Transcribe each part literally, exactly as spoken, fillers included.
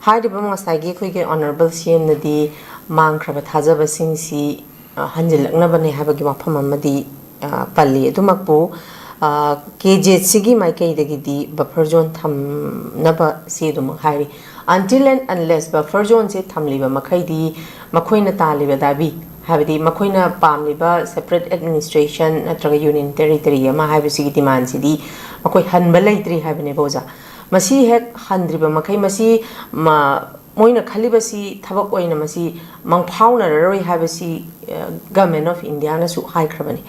ꯍꯥꯏꯔꯤꯕ ꯉꯁꯥꯏꯒꯤ ꯑꯩꯈꯣꯏꯒꯤ ꯑꯣꯅꯔꯦꯕꯜ ꯁꯤ ꯑꯦꯝꯅꯗꯤ ꯃꯥꯡꯈ꯭ꯔꯕ ꯊꯥꯖꯕꯁꯤꯡꯁꯤ, ꯑ, ꯍꯟꯖꯤꯜꯂꯛꯅꯕꯅꯦ ꯍꯥꯏꯕꯒꯤ ꯋꯥꯐꯝ ꯑꯃꯗꯤ, ꯑ, ꯄꯜꯂꯤ꯫ ꯑꯗꯨꯃꯛꯄꯨ, ꯑ, ꯀꯦ ꯖꯦꯠꯁꯤꯒꯤ ꯃꯥꯏꯀꯩꯗꯒꯤꯗꯤ ꯕꯐꯔ ꯖꯣꯟ ꯊꯝꯅꯕ ꯁꯤ ꯑꯗꯨꯃꯛ ꯍꯥꯏꯔꯤ꯫ Until and unless ꯕꯐꯔ ꯖꯣꯟꯁꯦ ꯊꯝꯂꯤꯕ ꯃꯈꯩꯗꯤ ꯃꯈꯣꯏꯅ ꯇꯥꯜꯂꯤꯕ ꯗꯥꯕꯤ, ꯍꯥꯏꯕꯗꯤ ꯃꯈꯣꯏꯅ ꯄꯥꯝꯂꯤꯕ ꯁꯦꯄꯔꯦꯠ ꯑꯦꯗꯃꯤꯅꯤꯁꯇ꯭ꯔꯦꯁꯟ ꯅꯠꯇ꯭ꯔꯒ ꯌꯨꯅꯤꯌꯟ ꯇꯦꯔꯤꯇꯣꯔꯤ ꯑꯃ ꯍꯥꯏꯕꯁꯤꯒꯤ ꯗꯤꯃꯥꯟꯁꯤꯗꯤ ꯃꯈꯣꯏ ꯍꯟꯕ ꯂꯩꯇ꯭ꯔꯤ ꯍꯥꯏꯕꯅꯦꯕ, ꯑꯣꯖꯥ꯫ ꯃꯁꯤ ꯍꯦꯛ ꯍꯟꯗ꯭ꯔꯤꯕ ꯃꯈꯩ ꯃꯁꯤ ꯃ-, ꯃꯣꯏꯅ ꯈꯜꯂꯤꯕꯁꯤ ꯊꯕꯛ ꯑꯣꯏꯅ ꯃꯁꯤ ꯃꯪꯐꯥꯎꯅꯔꯔꯣꯏ ꯍꯥꯏꯕꯁꯤ, ꯑ, Government of India ꯅꯁꯨ ꯍꯥꯏꯈ꯭ꯔꯕꯅꯤ꯫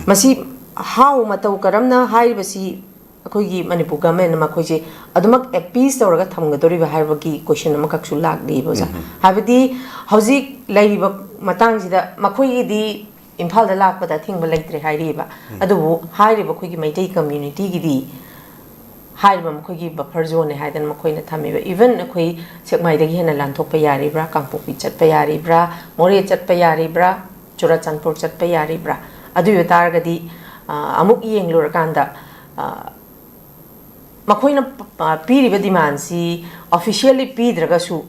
ꯃꯁꯤ ꯍꯥꯎ ꯃꯇꯧ ꯀꯔꯝꯅ ꯍꯥꯏꯔꯤꯕꯁꯤ ꯑꯩꯈꯣꯏꯒꯤ ꯃꯅꯤꯄꯨꯔ ꯒꯚꯔꯟꯃꯦꯟꯅ ꯃꯈꯣꯏꯁꯦ ꯑꯗꯨꯃꯛ ꯑꯦꯄꯤꯁ ꯇꯧꯔꯒ ꯊꯝꯒꯗꯧꯔꯤꯕ ꯍꯥꯏꯕꯒꯤ ꯀꯣꯏꯁꯟ ꯑꯃꯈꯛꯁꯨ ꯂꯥꯛꯂꯤꯕ, ꯑꯣꯖꯥ꯫ ꯍꯥꯏꯕꯗꯤ ꯍꯧꯖꯤꯛ ꯂꯩꯔꯤꯕ ꯃꯇꯥꯡꯁꯤꯗ ꯃꯈꯣꯏꯒꯤꯗꯤ ꯏꯝꯐꯥꯜꯗ ꯂꯥꯛꯄꯗ ꯑꯊꯤꯡꯕ ꯂꯩꯇ꯭ꯔꯦ ꯍꯥꯏꯔꯤꯕ꯫ ꯑꯗꯨꯕꯨ ꯍꯥꯏꯔꯤꯕ ꯑꯩꯈꯣꯏꯒꯤ ꯃꯩꯇꯩ ꯀꯝꯃ꯭ꯌꯨꯅꯤꯇꯤꯒꯤꯗꯤ ꯍꯥꯏꯔꯤꯕ ꯃꯈꯣꯏꯒꯤ ꯕꯐꯔ ꯖꯣꯟꯅꯦ ꯍꯥꯏꯗꯅ ꯃꯈꯣꯏꯅ ꯊꯝꯃꯤꯕ꯫ Even ꯑꯩꯈꯣꯏ ꯁꯦꯛꯃꯥꯏꯗꯒꯤ ꯍꯦꯟꯅ ꯂꯥꯟꯊꯣꯛꯄ ꯌꯥꯔꯤꯕ꯭ꯔꯥ, ꯀꯥꯡꯄꯣꯛꯄꯤ ꯆꯠꯄ ꯌꯥꯔꯤꯕ꯭ꯔꯥ, ꯃꯣꯔꯦ ꯆꯠꯄ ꯌꯥꯔꯤꯕ꯭ꯔꯥ, ꯆꯨꯔꯥꯆꯥꯟꯄꯨꯔ ꯆꯠꯄ ꯌꯥꯔꯤꯕ꯭ꯔꯥ? ꯑꯗꯨ ꯑꯣꯏꯕ ꯇꯥꯔꯒꯗꯤ, ꯑ, ꯑꯃꯨꯛ ꯌꯦꯡꯂꯨꯔꯀꯥꯟꯗ, ꯑ, ꯃꯈꯣꯏꯅ ꯄ-, ꯄ-, ꯄꯤꯔꯤꯕ ꯗꯤꯃꯥꯟꯁꯤ ꯑꯣꯐꯤꯁꯤꯌꯦꯜꯂꯤ ꯄꯤꯗ꯭ꯔꯒꯁꯨ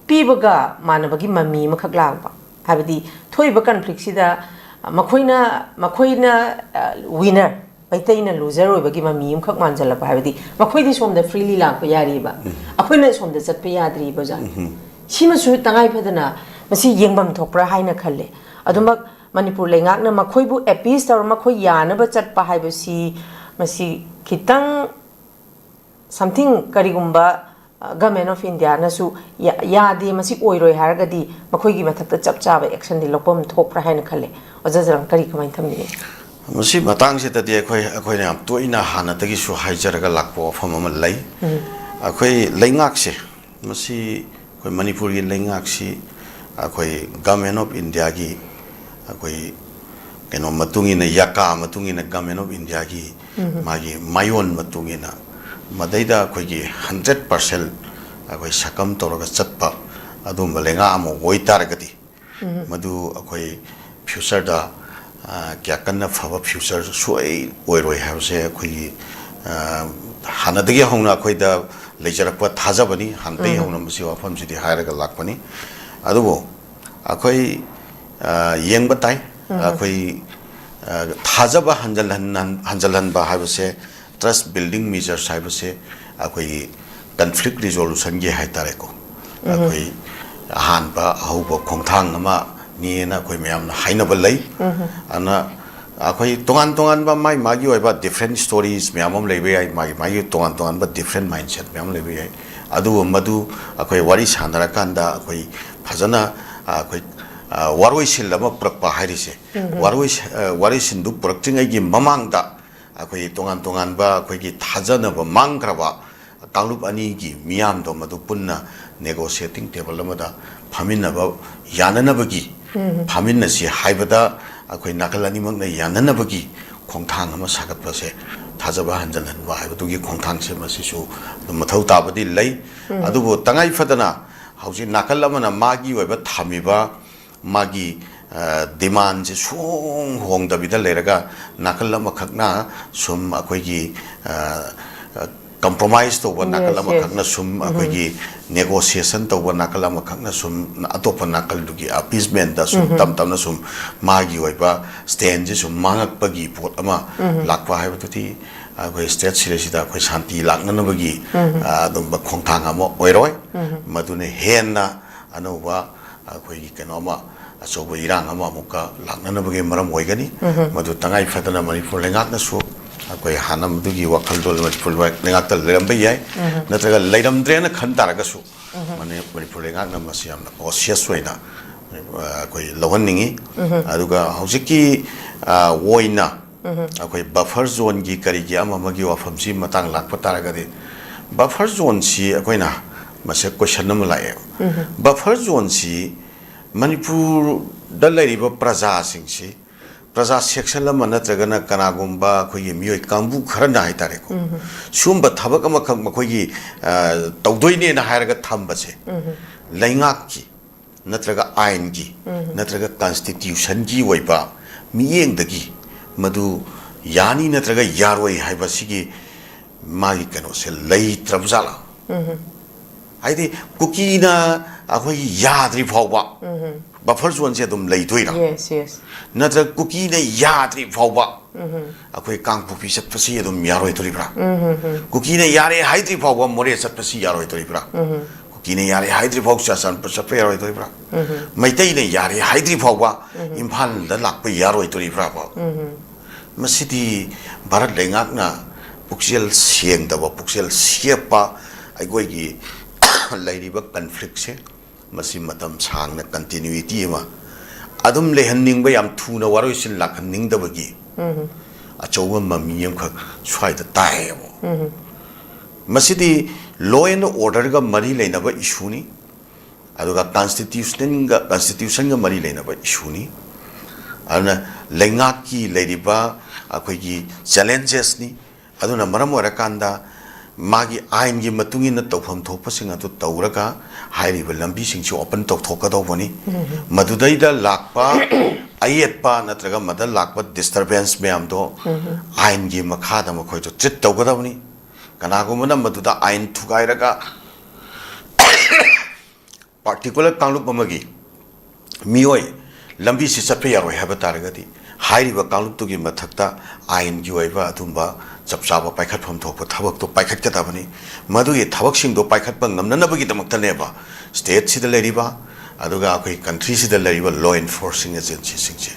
ꯄꯤꯕꯒ ꯃꯥꯟꯅꯕꯒꯤ ꯃꯃꯤ ꯑꯃꯈꯛ ꯂꯥꯛꯄ꯫ ꯍꯥꯏꯕꯗꯤ ꯊꯣꯛꯏꯕ ꯀꯟꯐ꯭ꯂꯤꯛꯁꯤꯗ ꯃꯈꯣꯏꯅ, ꯃꯈꯣꯏꯅ, ꯑ, ꯋꯤꯅꯔ, ꯃꯩꯇꯩꯅ ꯂꯨꯖꯔ ꯑꯣꯏꯕꯒꯤ ꯃꯃꯤ ꯑꯃꯈꯛ ꯃꯥꯟꯁꯤꯜꯂꯛꯄ꯫ ꯍꯥꯏꯕꯗꯤ ꯃꯈꯣꯏꯗꯤ ꯁꯣꯝꯗ ꯐ꯭ꯔꯤꯂꯤ ꯂꯥꯛꯄ ꯌꯥꯔꯤꯕ, ꯑꯩꯈꯣꯏꯅ ꯁꯣꯝꯗ ꯆꯠꯄ ꯌꯥꯗ꯭ꯔꯤꯕ, ꯑꯣꯖꯥ꯫ ꯁꯤꯃꯁꯨ ꯇꯉꯥꯏ ꯐꯗꯅ ꯃꯁꯤ ꯌꯦꯡꯐꯝ ꯊꯣꯛꯄ꯭ꯔꯥ ꯍꯥꯏꯅ ꯈꯜꯂꯦ꯫ ꯑꯗꯨꯃꯛ ꯃꯅꯤꯄꯨꯔ ꯂꯩꯉꯥꯛꯅ ꯃꯈꯣꯏꯕꯨ ꯑꯦꯄꯤꯁ ꯇꯧꯔ ꯃꯈꯣꯏ ꯌꯥꯅꯕ ꯆꯠꯄ ꯍꯥꯏꯕꯁꯤ ꯃꯁꯤ ꯈꯤꯇꯪ something ꯀꯔꯤꯒꯨꯝꯕ, ꯑ, Government of India ꯅꯁꯨ ꯌꯥ-, ꯌꯥꯗꯦ, ꯃꯁꯤ ꯑꯣꯏꯔꯣꯏ ꯍꯥꯏꯔꯒꯗꯤ ꯃꯈꯣꯏꯒꯤ ꯃꯊꯛꯇ ꯆꯞ ꯆꯥꯕ ꯑꯦꯛꯁꯟꯗꯤ ꯂꯧꯐꯝ ꯊꯣꯛꯄ꯭ꯔꯥ ꯍꯥꯏꯅ ꯈꯜꯂꯦ꯫ ꯑꯣꯖꯥ ꯖꯔꯪ ꯀꯔꯤ ꯀꯃꯥꯏꯅ ꯊꯝꯕꯤꯅꯤꯡꯉꯤ? ꯃꯁꯤ ꯃꯇꯥꯡꯁꯤꯗꯗꯤ ꯑꯩꯈꯣꯏ, ꯑꯩꯈꯣꯏꯅ ꯌꯥꯝ ꯇꯣꯏꯅ ꯍꯥꯟꯅꯗꯒꯤꯁꯨ ꯍꯥꯏꯖꯔꯒ ꯂꯥꯛꯄ ꯋꯥꯐꯝ ꯑꯃ ꯂꯩ꯫ ꯑꯩꯈꯣꯏ ꯂꯩꯉꯥꯛꯁꯦ, ꯃꯁꯤ ꯑꯩꯈꯣꯏ ꯃꯅꯤꯄꯨꯔꯒꯤ ꯂꯩꯉꯥꯛꯁꯤ ꯑꯩꯈꯣꯏ Government of India ꯒꯤ ꯑꯩꯈꯣꯏ ꯀꯩꯅꯣ ꯃꯇꯨꯡ ꯏꯟꯅ, ꯌꯥꯀꯥ ꯃꯇꯨꯡ ꯏꯟꯅ Government of India ꯒꯤ ꯃꯥꯒꯤ ꯃꯥꯏꯑꯣꯟ ꯃꯇꯨꯡ ꯏꯟꯅ ꯃꯗꯩꯗ ꯑꯩꯈꯣꯏꯒꯤ ꯍꯟꯗ꯭ꯔꯦꯠ ꯄꯥꯔꯁꯦꯟ ꯑꯩꯈꯣꯏ ꯁꯛꯀꯝ ꯇꯧꯔꯒ ꯆꯠꯄ ꯑꯗꯨꯒꯨꯝꯕ ꯂꯩꯉꯥꯛ ꯑꯃ ꯑꯣꯏꯇꯥꯔꯒꯗꯤ, ꯃꯗꯨ ꯑꯩꯈꯣꯏ ꯐ꯭ꯌꯨꯆꯔꯗ, ꯑ, ꯀꯌꯥ ꯀꯟꯅ ꯐꯕ ꯐ꯭ꯌꯨꯆꯔ ꯁꯣꯏ ꯑꯣꯏꯔꯣꯏ ꯍꯥꯏꯕꯁꯦ ꯑꯩꯈꯣꯏꯒꯤ, ꯑ, ꯍꯥꯟꯅꯗꯒꯤ ꯍꯧꯅ ꯑꯩꯈꯣꯏꯗ ꯂꯩꯖꯔꯛꯄ ꯊꯥꯖꯕꯅꯤ꯫ ꯍꯥꯟꯅꯗꯒꯤ ꯎꯝ꯫ ꯍꯧꯅ ꯃꯁꯤ ꯋꯥꯐꯝꯁꯤꯗꯤ ꯍꯥꯏꯔꯒ ꯂꯥꯛꯄꯅꯤ꯫ ꯑꯗꯨꯕꯨ ꯑꯩꯈꯣꯏ, ꯑ, ꯌꯦꯡꯕ ꯇꯥꯏ꯫ ꯎꯝ꯫ ꯑꯩꯈꯣꯏ, ꯑ, ꯊꯥꯖꯕ ꯍꯟꯖꯜꯍꯟ-, ꯍꯟꯖꯜꯍꯟꯕ ꯍꯥꯏꯕꯁꯦ, trust building measures ꯍꯥꯏꯕꯁꯦ ꯑꯩꯈꯣꯏꯒꯤ conflict resolutionꯒꯤ ꯍꯥꯏꯇꯥꯔꯦꯀꯣ, ꯎꯝ꯫ ꯑꯩꯈꯣꯏ ꯑꯍꯥꯟꯕ ꯑꯍꯧꯕ ꯈꯣꯡꯊꯥꯡ ꯑꯃꯅꯦꯅ ꯑꯩꯈꯣꯏ ꯃꯌꯥꯝꯅ ꯍꯥꯏꯅꯕ ꯂꯩ꯫ ꯎꯝ꯫ ꯑꯗꯨꯅ ꯑꯩꯈꯣꯏ ꯇꯣꯉꯥꯟ ꯇꯣꯉꯥꯟꯕ ꯃꯥꯏ ꯃꯥꯒꯤ ꯑꯣꯏꯕ different stories ꯃꯌꯥꯝ ꯑꯃ ꯂꯩꯕ ꯌꯥꯏ, ꯃꯥꯒꯤ ꯃꯥꯒꯤ ꯇꯣꯉꯥꯟ ꯇꯣꯉꯥꯟꯕ different mindset ꯃꯌꯥꯝ ꯂꯩꯕ ꯌꯥꯏ꯫ ꯑꯗꯨꯕꯨ ꯃꯗꯨ ꯑꯩꯈꯣꯏ ꯋꯥꯔꯤ ꯁꯥꯟꯅꯔꯀꯥꯟꯗ ꯑꯩꯈꯣꯏ ꯐꯖꯅ, ꯑꯩꯈꯣꯏ, ꯑ, ꯋꯥꯔꯣꯏꯁꯤꯟ ꯑꯃ ꯄꯨꯔꯛꯄ ꯍꯥꯏꯔꯤꯁꯦ, ꯎꯝ꯫ ꯋꯥꯔꯣꯏ-, ꯑ, ꯋꯥꯔꯣꯏꯁꯤꯟꯗꯨ ꯄꯨꯔꯛꯇ꯭ꯔꯤꯉꯩꯒꯤ ꯃꯃꯥꯡꯗ ꯑꯩꯈꯣꯏ ꯇꯣꯉꯥꯟ ꯇꯣꯉꯥꯟꯕ ꯑꯩꯈꯣꯏꯒꯤ ꯊꯥꯖꯅꯕ ꯃꯥꯡꯈ꯭ꯔꯕ ꯀꯥꯡꯂꯨꯞ ꯑꯅꯤꯒꯤ ꯃꯤꯌꯥꯝꯗꯣ ꯃꯗꯨ ꯄꯨꯟꯅ negotiating table ꯑꯃꯗ ꯐꯝꯃꯤꯟꯅꯕ ꯌꯥꯅꯅꯕꯒꯤ, ꯎꯝ꯫ ꯐꯝꯃꯤꯟꯅꯁꯤ ꯍꯥꯏꯕꯗ ꯑꯩꯈꯣꯏ ꯅꯥꯀꯜ ꯑꯅꯤꯃꯛꯅ ꯌꯥꯅꯅꯕꯒꯤ ꯈꯣꯡꯊꯥꯡ ꯑꯃ ꯁꯥꯒꯠꯄꯁꯦ, ꯊꯥꯖꯕ ꯍꯟꯖꯤꯜꯍꯟꯕ ꯍꯥꯏꯕꯗꯨꯒꯤ ꯈꯣꯡꯊꯥꯡꯁꯦ ꯃꯁꯤꯁꯨ ꯑꯗꯨꯝ ꯃꯊꯧ ꯇꯥꯕꯗꯤ ꯂꯩ꯫ ꯎꯝ꯫ ꯑꯗꯨꯕꯨ ꯇꯉꯥꯏ ꯐꯗꯅ ꯍꯧꯖꯤꯛ ꯅꯥꯀꯜ ꯑꯃꯅ ꯃꯥꯒꯤ ꯑꯣꯏꯕ ꯊꯝꯃꯤꯕ ꯃꯥꯒꯤ, ꯑ, demandꯁꯦ ꯁꯨꯡ ꯍꯣꯡꯗꯕꯤꯗ ꯂꯩꯔꯒ ꯅꯥꯀꯜ ꯑꯃꯈꯛꯅ ꯁꯨꯝ ꯑꯩꯈꯣꯏꯒꯤ, ꯑ, ꯑ, compromise ꯇꯧꯕ, ꯅꯥꯀꯜ Yes, yes. ꯑꯃꯈꯛꯅ ꯁꯨꯝ ꯎꯝ꯫ ꯑꯩꯈꯣꯏꯒꯤ negotiation ꯇꯧꯕ, ꯅꯥꯀꯜ ꯑꯃꯈꯛꯅ ꯁꯨꯝ ꯑꯇꯣꯞꯄ ꯅꯥꯀꯜꯗꯨꯒꯤ appeasementꯇ ꯁꯨꯝ ꯎꯝ꯫ ꯇꯞ ꯇꯞꯅ ꯁꯨꯝ ꯃꯥꯒꯤ ꯑꯣꯏꯕ standꯁꯦ ꯁꯨꯝ ꯃꯥꯡꯉꯛꯄꯒꯤ ꯄꯣꯠ ꯑꯃ ꯎꯝ꯫ ꯂꯥꯛꯄ ꯍꯥꯏꯕꯗꯨꯗꯤ ꯑꯩꯈꯣꯏ state ꯁꯤꯗꯩꯁꯤꯗ ꯑꯩꯈꯣꯏ ꯁꯥꯟꯇꯤ ꯂꯥꯛꯅꯅꯕꯒꯤ, ꯎꯝ꯫ ꯑ, ꯑꯗꯨꯝꯕ ꯈꯣꯡꯊꯥꯡ ꯑꯃ ꯑꯣꯏꯔꯣꯏ꯫ ꯎꯝ꯫ ꯃꯗꯨꯅ ꯍꯦꯟꯅ ꯑꯅꯧꯕ ꯑꯩꯈꯣꯏꯒꯤ ꯀꯩꯅꯣ ꯑꯃ, ꯑꯆꯧꯕ ꯏꯔꯥꯡ ꯑꯃ ꯑꯃꯨꯛꯀ ꯂꯥꯛꯅꯅꯕꯒꯤ ꯃꯔꯝ ꯑꯣꯏꯒꯅꯤ꯫ ꯎꯝ꯫ ꯃꯗꯨ ꯇꯉꯥꯏ ꯐꯗꯅ ꯃꯅꯤꯄꯨꯔ ꯂꯩꯉꯥꯛꯅꯁꯨ ꯑꯩꯈꯣꯏ ꯍꯥꯟꯅ ꯃꯗꯨꯒꯤ ꯋꯥꯈꯜꯂꯣꯟ ꯃꯅꯤꯄꯨꯔ ꯂꯩꯉꯥꯛꯇ ꯂꯩꯔꯝꯕ ꯌꯥꯏ, ꯎꯝ꯫ ꯅꯠꯇ꯭ꯔꯒ ꯂꯩꯔꯝꯗ꯭ꯔꯦꯅ ꯈꯟ ꯇꯥꯔꯒꯁꯨ, ꯎꯝ꯫ ꯃꯅꯤ-, ꯃꯅꯤꯄꯨꯔ ꯂꯩꯉꯥꯛꯅ ꯃꯁꯤ ꯌꯥꯝꯅ cautious ꯑꯣꯏꯅ, ꯑ, ꯑꯩꯈꯣꯏ ꯂꯧꯍꯟꯅꯤꯡꯉꯤ꯫ ꯎꯝ꯫ ꯑꯗꯨꯒ ꯍꯧꯖꯤꯛꯀꯤ, ꯑ, ꯑꯣꯏꯅ ꯎꯝ꯫ ꯑꯩꯈꯣꯏ buffer zoneꯒꯤ ꯀꯔꯤꯒꯤ ꯑꯃ ꯑꯃꯒꯤ ꯋꯥꯐꯝꯁꯤ ꯃꯇꯥꯡ ꯂꯥꯛꯄ ꯇꯥꯔꯒꯗꯤ, buffer zoneꯁꯤ ꯑꯩꯈꯣꯏꯅ ꯃꯁꯦ question ꯑꯃ ꯂꯥꯛꯑꯦ꯫ ꯎꯝ꯫ Buffer zoneꯁꯤ ꯃꯅꯤꯄꯨꯔꯗ ꯂꯩꯔꯤꯕ ꯄ꯭ꯔꯖꯥꯁꯤꯡꯁꯤ, ꯄ꯭ꯔꯖꯥ section ꯑꯃ ꯅꯠꯇ꯭ꯔꯒꯅ ꯀꯅꯥꯒꯨꯝꯕ ꯑꯩꯈꯣꯏꯒꯤ ꯃꯤꯑꯣꯏ ꯀꯥꯡꯕꯨ ꯈꯔꯅ ꯍꯥꯏꯇꯥꯔꯦꯀꯣ, ꯎꯝ꯫ ꯁꯤꯒꯨꯝꯕ ꯊꯕꯛ ꯑꯃꯈꯛ ꯃꯈꯣꯏꯒꯤ, ꯑ, ꯇꯧꯗꯣꯏꯅꯦꯅ ꯍꯥꯏꯔꯒ ꯊꯝꯕꯁꯦ, ꯎꯝ꯫ ꯂꯩꯉꯥꯛꯀꯤ ꯅꯠꯇ꯭ꯔꯒ ꯑꯥꯏꯟꯒꯤ, ꯎꯝ꯫ ꯅꯠꯇ꯭ꯔꯒ constitutionꯒꯤ ꯑꯣꯏꯕ ꯃꯤꯠꯌꯦꯡꯗꯒꯤ ꯃꯗꯨ ꯌꯥꯅꯤ ꯅꯠꯇ꯭ꯔꯒ ꯌꯥꯔꯣꯏ ꯍꯥꯏꯕꯁꯤꯒꯤ ꯃꯥꯒꯤ ꯀꯩꯅꯣꯁꯦ ꯂꯩꯇ꯭ꯔꯕ ꯖꯥꯠꯂꯥ? ꯍꯥꯏꯗꯤ ꯀꯨꯀꯤꯅ ꯑꯩꯈꯣꯏꯒꯤ ꯌꯥꯗ꯭ꯔꯤ ꯐꯥꯎꯕ ꯕꯐꯔ ꯖꯣꯟꯁꯦ ꯑꯗꯨꯝ ꯂꯩꯗꯣꯏꯔꯥ? Yes, yes. ꯅꯠꯇ꯭ꯔꯒ ꯀꯨꯀꯤꯅ ꯌꯥꯗ꯭ꯔꯤ ꯐꯥꯎꯕ ꯑꯩꯈꯣꯏ ꯀꯥꯡꯄꯣꯛꯄꯤ ꯆꯠꯄꯁꯤ ꯑꯗꯨꯝ ꯌꯥꯔꯣꯏꯗꯣꯔꯤꯕ꯭ꯔꯥ? ꯀꯨꯀꯤꯅ ꯌꯥꯔꯦ ꯍꯥꯏꯗ꯭ꯔꯤ ꯐꯥꯎꯕ ꯃꯣꯔꯦ ꯆꯠꯄꯁꯤ ꯌꯥꯔꯣꯏꯗꯣꯔꯤꯕ꯭ꯔꯥ? ꯀꯨꯀꯤꯅ ꯌꯥꯔꯦ ꯍꯥꯏꯗ꯭ꯔꯤ ꯐꯥꯎ ꯆꯨꯔꯥꯆꯥꯟꯄꯨꯔ ꯆꯠꯄ ꯌꯥꯔꯣꯏꯗꯣꯔꯤꯕ꯭ꯔꯥ? ꯃꯩꯇꯩꯅ ꯌꯥꯔꯦ ꯍꯥꯏꯗ꯭ꯔꯤ ꯐꯥꯎꯕ ꯏꯝꯐꯥꯜꯗ ꯂꯥꯛꯄ ꯌꯥꯔꯣꯏꯗꯣꯔꯤꯕ꯭ꯔꯥꯕ? ꯃꯁꯤꯗꯤ ꯚꯥꯔꯠ ꯂꯩꯉꯥꯛꯅ ꯄꯨꯛꯆꯦꯜ ꯁꯦꯡꯗꯕ, ꯄꯨꯛꯆꯦꯜ ꯁꯦꯞꯄ ꯑꯩꯈꯣꯏꯒꯤ ꯂꯩꯔꯤꯕ ꯀꯟꯐ꯭ꯂꯤꯛꯁꯦ, ꯃꯁꯤ ꯃꯇꯝ ꯁꯥꯡꯅ ꯀꯟꯇꯤꯅ꯭ꯌꯨꯏꯇꯤ ꯑꯃ ꯑꯗꯨꯝ ꯂꯩꯍꯟꯅꯤꯡꯕ, ꯌꯥꯝ ꯊꯨꯅ ꯋꯥꯔꯣꯏꯁꯤꯟ ꯂꯥꯛꯍꯟꯅꯤꯡꯗꯕꯒꯤ ꯑꯆꯧꯕ ꯃꯃꯤ ꯑꯃꯈꯛ ꯁ꯭ꯋꯥꯏꯗ ꯇꯥꯏꯌꯦꯕ꯫ ꯃꯁꯤꯗꯤ law and orderꯒ ꯃꯔꯤ ꯂꯩꯅꯕ ꯏꯁꯨꯅꯤ, ꯑꯗꯨꯒ ꯀꯟꯁꯇꯤꯇ꯭ꯌꯨꯁꯟꯒ, ꯀꯟꯁꯇꯤꯇ꯭ꯌꯨꯁꯟꯒ ꯃꯔꯤ ꯂꯩꯅꯕ ꯏꯁꯨꯅꯤ꯫ ꯑꯗꯨꯅ ꯂꯩꯉꯥꯛꯀꯤ ꯂꯩꯔꯤꯕ ꯑꯩꯈꯣꯏꯒꯤ ꯆꯦꯂꯦꯟꯖꯦꯁꯅꯤ꯫ ꯑꯗꯨꯅ ꯃꯔꯝ ꯑꯣꯏꯔꯀꯥꯟꯗ ꯃꯥꯒꯤ ꯑꯥꯏꯟꯒꯤ ꯃꯇꯨꯡ ꯏꯟꯅ ꯇꯧꯐꯝ ꯊꯣꯛꯄꯁꯤꯡ ꯑꯗꯨ ꯇꯧꯔꯒ ꯍꯥꯏꯔꯤꯕ ꯂꯝꯕꯤꯁꯤꯡꯁꯤ ꯑꯣꯄꯟ ꯇꯧꯊꯣꯛꯀꯗꯧꯕꯅꯤ꯫ ꯃꯗꯨꯗꯩꯗ ꯂꯥꯛꯄ ꯑꯌꯦꯠꯄ ꯅꯠꯇ꯭ꯔꯒ ꯃꯗ ꯂꯥꯛꯄ ꯗꯤꯁꯇꯔꯕꯦꯟꯁ ꯃꯌꯥꯝꯗꯣ ꯑꯥꯏꯟꯒꯤ ꯃꯈꯥꯗ ꯃꯈꯣꯏꯗꯣ ꯇ꯭ꯔꯤꯠ ꯇꯧꯒꯗꯕꯅꯤ꯫ ꯀꯅꯥꯒꯨꯝꯕꯅ ꯃꯗꯨꯗ ꯑꯥꯏꯟ ꯊꯨꯒꯥꯏꯔꯒ ꯄꯥꯔꯇꯤꯀꯨꯂꯔ ꯀꯥꯡꯂꯨꯞ ꯑꯃꯒꯤ ꯃꯤꯑꯣꯏ ꯂꯝꯕꯤꯁꯤ ꯆꯠꯄ ꯌꯥꯔꯣꯏ ꯍꯥꯏꯕ ꯇꯥꯔꯒꯗꯤ, ꯍꯥꯏꯔꯤꯕ ꯀꯥꯡꯂꯨꯞꯇꯨꯒꯤ ꯃꯊꯛꯇ ꯑꯥꯏꯟꯒꯤ ꯑꯣꯏꯕ ꯑꯗꯨꯝꯕ ꯆꯞ ꯆꯥꯕ ꯄꯥꯏꯈꯠꯐꯝ ꯊꯣꯛꯄ ꯊꯕꯛꯇꯨ ꯄꯥꯏꯈꯠꯀꯗꯕꯅꯤ꯫ ꯃꯗꯨꯒꯤ ꯊꯕꯛꯁꯤꯡꯗꯣ ꯄꯥꯏꯈꯠꯄ ꯉꯝꯅꯅꯕꯒꯤꯗꯃꯛꯇꯅꯦꯕ ꯁ꯭ꯇꯦꯠꯁꯤꯗ ꯂꯩꯔꯤꯕ, ꯑꯗꯨꯒ ꯑꯩꯈꯣꯏ ꯀꯟꯇ꯭ꯔꯤꯁꯤꯗ ꯂꯩꯔꯤꯕ law enforcing agencyꯁꯤꯡꯁꯦ